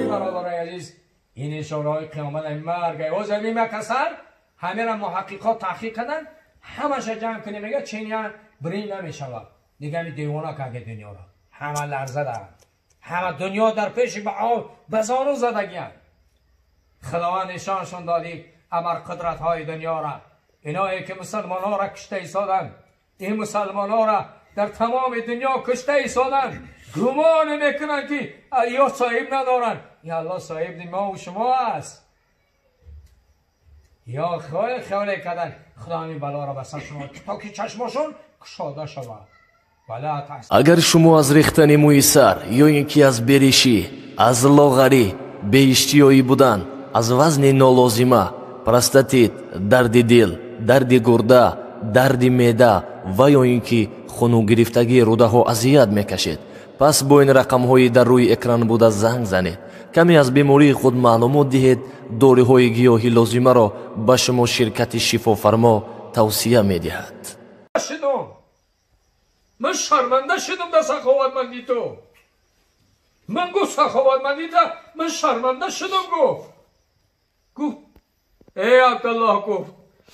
برادرای عزیز، این اشاره های قیامت، این مرگ او زمین مکسر همه را محققات تحقیق کردن، همش جمع کنیم میگه چینیان برین نمیشود دیگه، می دیوانه که دنیا را همه لرزه دارن، همه دنیا در پیش به زانو زدگیان. خداوند نشانشون دادی ابر قدرت های دنیا را، اینایی که مسلمان ها را کشته ایستادن، این مسلمان ها را در تمام دنیا کشته ایستادن، گمان میکنن که یا صاحب ندارن، یا الله صاحب ما و شما است، یا خیال خیال کردن. خدا همین بلا را بسر شما تا که چشماشون کشاده شود. Агар шумо аз рехтани мӯи сар ё ин ки аз беришӣ, аз лоғарӣ, беиштиёӣ будан, аз вазни нолозима, простатит, дарди дил, дарди гурда, дарди меъда ва ё ин ки хунугирифтагии рӯдаҳо азият мекашед, пас бо ин рақамҳои дар рӯи экран буда занг занед. Каме аз бемории худ маълумот диҳед, доруҳои гиёҳи лозимаро ба шумо ширкати шифофармо тавсия медиҳад. من شرمنده شدم در سخاوتمندی تو. من گفت سخاوتمندی تا من شرمنده شدم. گفت ای عبدالله، گفت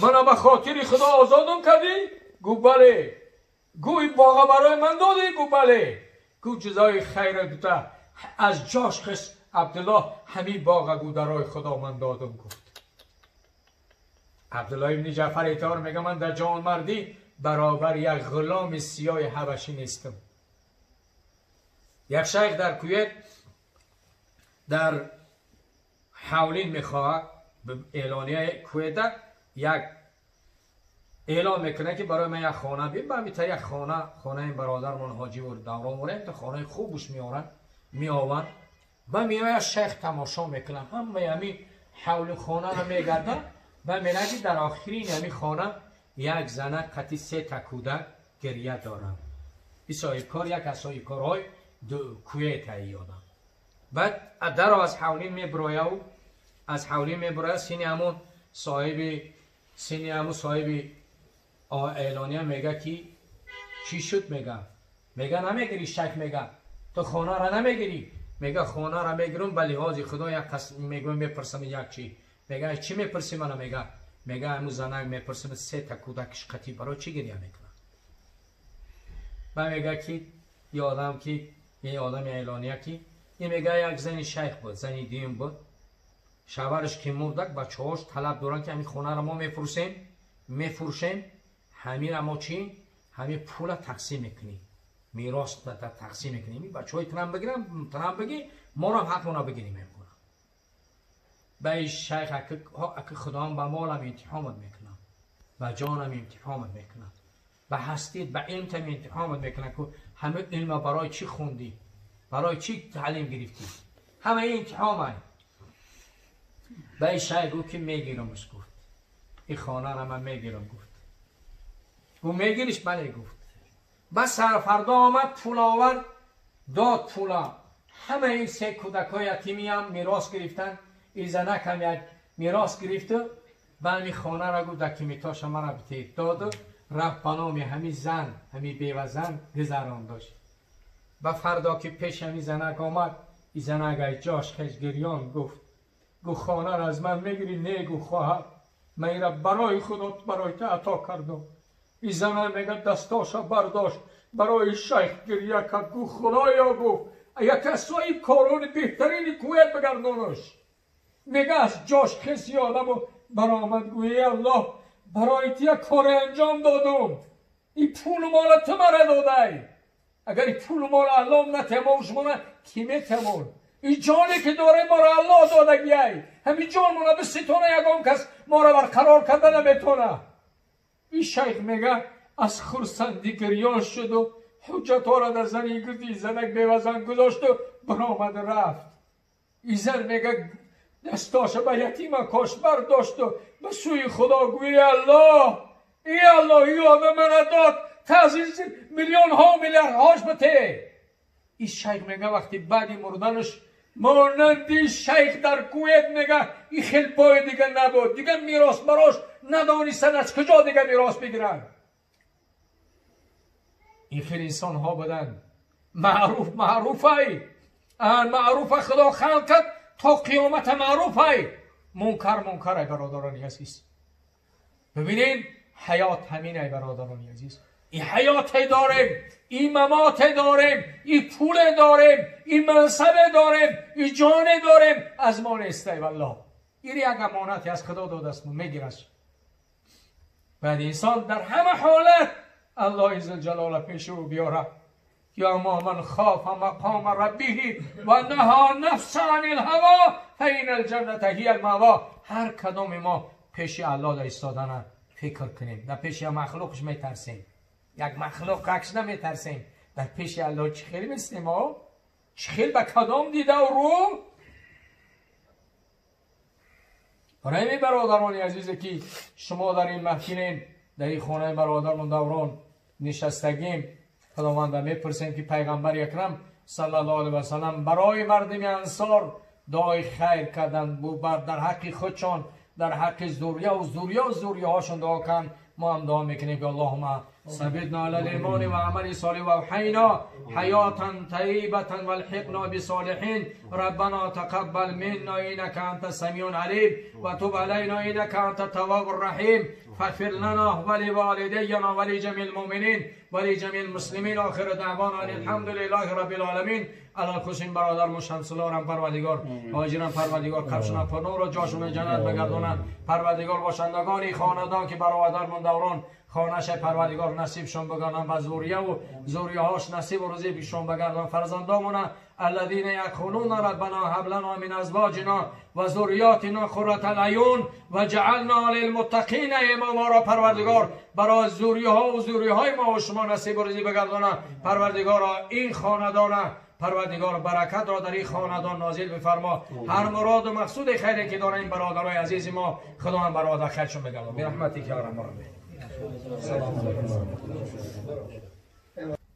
من به خاطر خدا آزادم کردی؟ گفت بله. گفت این باغ برای من دادی؟ گفت بله. گفت جزای خیر دوتا از جاش خس عبدالله همین باغ گو درای خدا من دادم. گفت عبدالله ابن جعفر ایتار میگه من در جان مردی برابر یک غلام سیاه حبشی نیستم. یک شیخ در کویت در حولین میخواد اعلانیه کویت یک اعلان میکنه که برای من یک خانه بیم، به همین یک خانه، خانه این برادرمان حاجی و دوران وریم تا خانه خوبش میارن میآورن و میآید شیخ تماشا میکنه، همه همین حول خانه رو میگردن و میگه در آخرین همین خانه یک زنه قطی 3 تا کودک گریه دارن. این صاحبکار یک از صاحبکارهای کویت ایادم. بعد در از حولین میبرایه و از حولین میبرایه سینی همون صاحب، سینی همون صاحب اعلانیه میگه که چی شد؟ میگه نمیگیری شک، میگه تو خانه را نمیگیری؟ میگه خانه را میگیرم به لحاظ خدا یک قسم میگم میپرسم یک چی. میگه چی میپرسی منو؟ میگه همون زنک میپرسم 3 تا کودکش قطی برای چی گریه میکنه؟ و میگه که یه آدم که یه آدم اعلانیه که این میگه یک زنی شیخ بود، زنی دین بود، شوهرش که مردک بچه‌هاش طلب دارن که همین خونه رو ما میفروشیم، همین ما چی؟ همین پول تقسیم میکنیم، میراث تقسیم میکنیم، این بچه‌های ترم بگیرن، ترم بگی ما رو هم حقمون بگیریم. میکنم به این شیخ اک خدا به مالم امتحانت میکنم، به جانم امتحانت میکنم، به هستیت به علمتم امتحانت میکنم که همه علم برای چی خوندی، برای چی تعلیم گرفتی، همه این امتحانه. به این شیخ گفت که میگیرمش، گفت این خانه را من میگیرم. گفت میگیریش؟ بله. گفت بس فردا آمد پول آورد داد پولا، همه این 3 کودک های یتیمی هم میراث گرفتن، این زنک هم یک میراث گرفت و همین خانه را گفت دکیمیتاش مرا بتید داد، رفت به نام همین زن، همین بیوه زن گذران داشت. و فردا که پیش همین زنک آمد، این زنک جاش خش گریان گفت خانه را از من میگیری؟ نه. گفت خواهر من این را برای خدا برای تو عطا کردم. این زنک میگه دستاش برداشت برای شیخ گریه کرد، گفت خدایا، گفت یک از کارون بهترین کویت بگردانش. میگه از جاش خسی آدم و برآمد، گویی الله برای تو یک کار انجام دادم، این پول مال تو مرا داده، اگر این پول مال الله نتمام شما نه کی میتمون؟ این جانی که داره ما را الله دادگیه، همین جان ما به ستونه یگان کس ما را برقرار کرده نمیتونه. این شیخ میگه از خرسندی گریان شد و حجت ها را در زنی گردی زنک بیوزن گذاشت و برآمد رفت. این زن میگه دستاش به یتیم کاش برداشت و به سوی خدا گویی الله، ای الله، ای آدم من داد تعزیز میلیون ها میلیارد هاش بته. این شیخ میگه وقتی بعدی مردنش مانندی شیخ در کویت میگه این خیلی پای دیگه نبود، دیگه میراث براش ندانستن از کجا دیگه میراث بگیرن. این خیلی انسان ها بودن. معروف معروفای معروف خدا خلق کرد تا قیامت معروفای منکر منکر برادران عزیز. ببینین حیات همینه برادران عزیز. این حیات داریم، این ممات داریم، این پول داریم، این منصب داریم، این جان داریم، از ما نیسته والله. این یک امانتی از خدا داده است، میگیرش. بعد انسان در همه حالت الله عزالجلال پیش او بیاره. یا ما من خاف مقام ربه و نهى نفس عن الهوى فإن الجنة هي المأوى. هر کدام ما پیش الله در ایستادن فکر کنیم. در پیش مخلوقش میترسیم، یک مخلوق عکس نمیترسیم، در پیش الله چه خیلی میستیم ما؟ چه خیلی به کدام دیده و رو؟ برای این برادران عزیزی که شما در این محفلین، در این خانه برادران دوران نشستگیم، خداوند میپرسیم که پیغمبر اکرم صلی الله علیه و سلم برای مردم انصار دعای خیر کردن، در حق خودشان، در حق ذریه و ذریه و ذریه هاشون دعا کن. ما هم دعا میکنیم که اللهم ثبتنا علی الایمان و عمل صالح و احینا حیاتا طیبة والحقنا بصالحین. ربنا تقبل منا انك انت السمیع العلیم و تب علینا انك انت التواب الرحیم. فاغفر لنا ولوالدینا ولجمیع المؤمنین ولجمیع المسلمین. آخر دعوانا الحمد لله رب العالمین. علی خصوص برادر مشمسلارم پروردگار، حاجرم پروردگار، قبشون پرنور و جاشون جنت بگردونن پروردگار. باشندگانی خاندان که برادرمون دوران خانه‌ش پروردگار نصیبشون بگردان، و ذریه و ذریه هاش نصیب و روزی بشون بگردان. فرزندامون الذين يقولون ربنا هب لنا من ازواجنا و ذریاتنا قرة اعین وجعلنا للمتقین اماما. را پروردگار برای ذریه ها و ذریه های ما و شما نصیب و روزی بگردانه پروردگار. این خاندان پروردگار برکت را در این خاندان نازل بفرما. هر مراد و مقصود خیری که دارن این برادرای عزیز ما، خدا هم برادر خیرشون بگردان به رحمتی که ارحم الراحمین. سلام علیکم.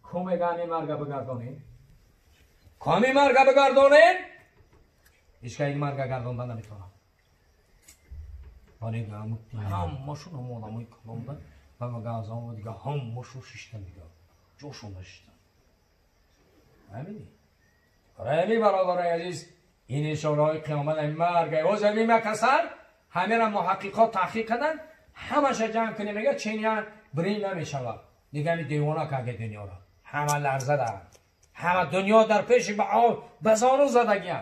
کو میگن این مرگ بگردانین؟ کامی مرگ بگردانین؟ هیچ که این مرگ گرداندن نمیتونم. ولی همشون هم آدمای کلام بودن و مگه از آن دیگه همشون شیشتن دیگه جوشون نشیشتن. همینی برای برادرای عزیز این اشاره های قیامت، این مرگ او زمین مکسر همه را محققات تحقیق کردن، همش جمع کنیم میگه چینیان برین نمیشود دیگه. همین دیوانه که دنیا را همه لرزه دارن، همه دنیا در پیش به زانو زدگی.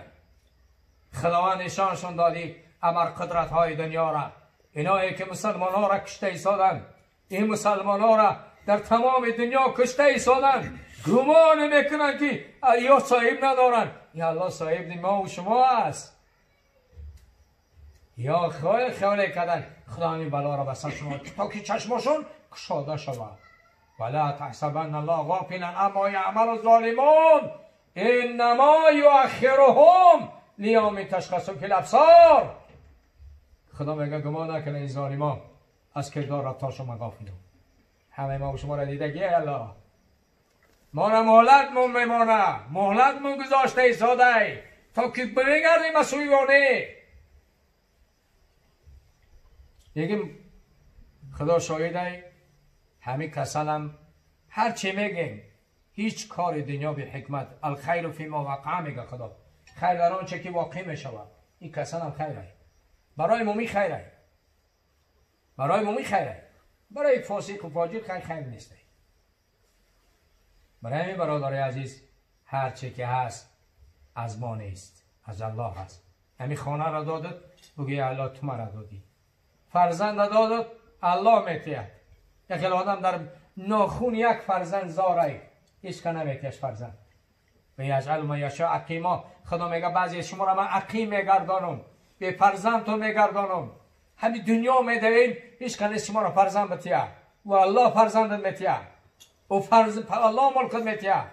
خداوند نشانشون دادی امر قدرت های دنیا را، اینایی که مسلمان ها را کشته ایستادن، این مسلمان ها را در تمام دنیا کشته ایستادن، گمان میکنن که یا صاحب ندارن. یا الله صاحب ما و شما است. یا خیال کردن خدا این بلا را بسر شما تا که چشماشون کشاده شود. ولا تحسبن الله غافلا عما یعمل الظالمون انما یؤخرهم لیوم تشخص فیه الابصار. خدا میگه گمان نکنه این ظالما از کردار رفتارشون من غافلم. همه ما و شما را دیدگی الله ما را مهلت مون میمانه، مهلت مون گذاشته ایستاده تا که بگردیم از سوی وانه. دیگه خدا شاهده همین کسلم هر چی میگیم هیچ کار دنیا به حکمت الخیر فی ما وقع میگه خدا، خیر در آنچه که واقع میشود. این کسلم خیره برای مومی، خیره برای مومی، خیره برای فاسق و فاجر خیر خیر نیست. برای همین برادرای عزیز هر چه که هست از ما نیست، از الله هست. همین خانه را دادت بگی الله تو مرا دادی، فرزند دادت الله میتید. یک آدم در ناخون یک فرزند زاره، هیچ که نمیتیش فرزند. و یجعل ما یشاء عقیما. خدا میگه بعضی شما را من عقیم میگردانم، به فرزند تو میگردانم. همین دنیا میدویم هیچ که نیست شما را فرزند بتیه و الله فرزند میتیه و الله ملکت میتیه.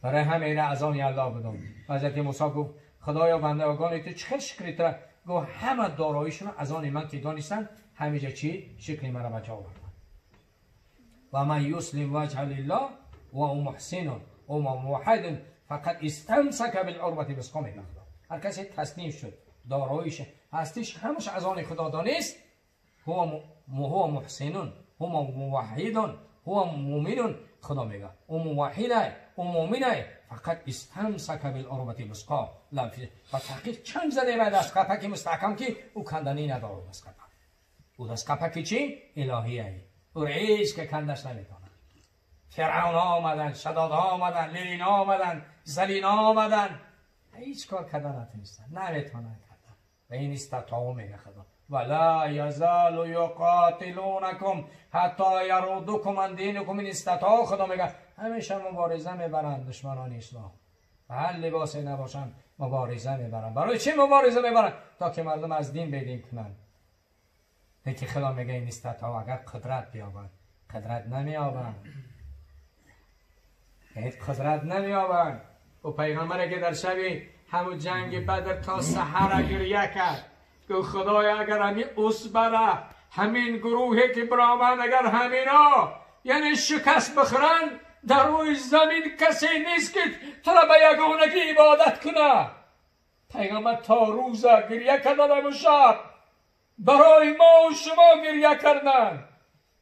برای همین از آن الله بدم. حضرت موسی گفت خدایا بندگان تو چه شکری تو؟ گفت همه داراییشون از آن من که دانستن همینجا چی شکلی مرا بچه آوردن. و من یسلم وجه لله و او محسن و موحد فقط استمسک بالعروة الوثقی. میگه خدا هر کسی تسلیم شد داراییش هستیش همش از آن خدا دانست، هو محسن هو موحد هو مؤمن خدا میگه او موحده او مؤمنه فقط استمسک بالعروة الوثقا و تحقیق چند زده و دست قپک مستحکم که او کندنی نداره دست قپک او دست قپک چی؟ الهیه او رئیس که کندش نمیتونه. فرعون ها آمدن، شداد ها آمدن، لنین ها آمدن، زلین ها آمدن، هیچ کار کردن نتونستن، نمیتونن کردن. و این استطاعو میگه خدا ولا یزال یقاتلونکم حتی یردوکم عن دینکم این استطاعو. خدا میگه همیشه مبارزه میبرند دشمنان اسلام، و هر لباسی نباشن مبارزه میبرند. برای چی مبارزه میبرند؟ تا که مردم از دین بدین کنند. یکی خدا میگه این استطاعو اگر قدرت بیابند، قدرت نمیابند، هیچ قدرت نمیابند. و پیغمبر که در شبی همون جنگ بدر تا سحر گریه کرد که خدای اگر همین عصبره، همین گروهی که برآمد، اگر همینا یعنی شکست بخورن در روی زمین کسی نیست که تو را به یگانگی عبادت کنه. پیغمبر تا روز گریه کردن و شب برای ما و شما گریه کردن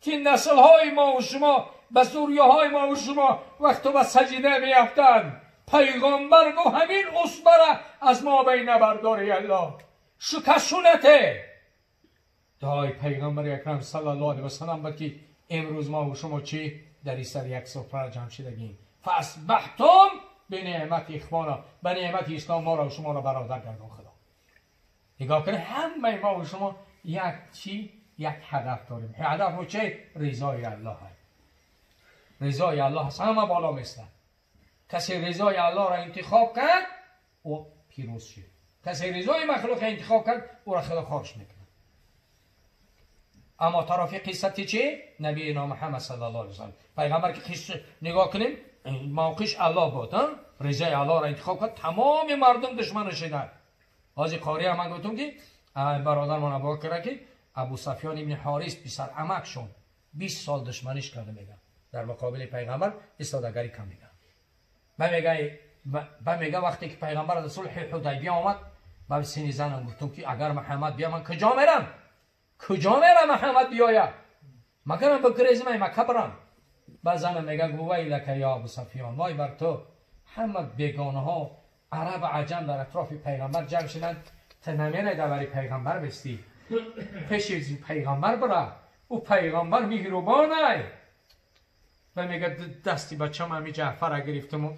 که نسلهای ما و شما به ذریه های ما و شما وقت به سجده میافتند. پیغمبر گفت همین عصبه از ما بین نبرداری الله شکستونته. دعای پیغمبر اکرم صلی الله علیه و سلم بود که امروز ما و شما چی در این سر یک سفره جمع شدگیم. فاصبحتم به نعمت اخوانا، به نعمت اسلام ما را و شما را برادر گردان خدا. نگاه کنید همه ما و شما یک چی، یک هدف داریم. هدف و چه؟ رضای الله. رضای الله هست همه بالا میستن. کسی رضای الله را انتخاب کرد او پیروز شد، کسی رضای مخلوق انتخاب کرد او را خدا خارج میکنه. اما طرف قصه چی؟ نبی محمد صلی الله علیه و سلم پیغمبر که قصه نگاه کنیم موقعش الله بود، رضای الله را انتخاب کرد، تمام مردم دشمن شدند. حاجی قاری هم من گفتم که برادر من ابو کرد که ابو سفیان ابن حارث پسر عمکشون 20 سال دشمنیش کرده میگه در مقابل پیغمبر ایستادگری کم میگه. با میگه وقتی که پیغمبر در صلح حدیبیه آمد با سینی زنم گفتم که اگر محمد بیا من کجا میرم؟ کجا میرم محمد بیاید؟ مگر من بگریزم مکه برم؟ با زنم میگه ویلک یا ابو سفیان، وای بر تو، همه بیگانه ها عرب عجم در اطراف پیغمبر جمع شدن، تو نمیره در پیغمبر بستی، پیش پیغمبر برا، او پیغمبر مهربانه. و میگه دستی بچم همی جعفر گرفتم و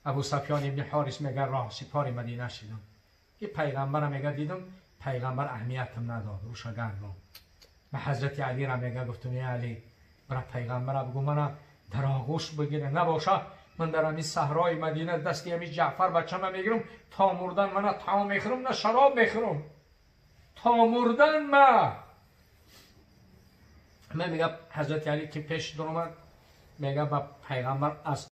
ابو سفیان ابن حارث میگه راه سپار مدینه شدم. این پیغمبر میگه دیدم پیغمبر اهمیتم نداد، روش گردم. به حضرت علی را میگه گفتم ای علی برا پیغمبر بگو من در آغوش بگیره، نباشه من در همین صحرای مدینه دستی همی جعفر بچم میگیرم تا مردن من نه طعام میخورم نه شراب میخورم تا مردن. من میگه حضرت علی که پیش در اومد میگه با پیغمبر از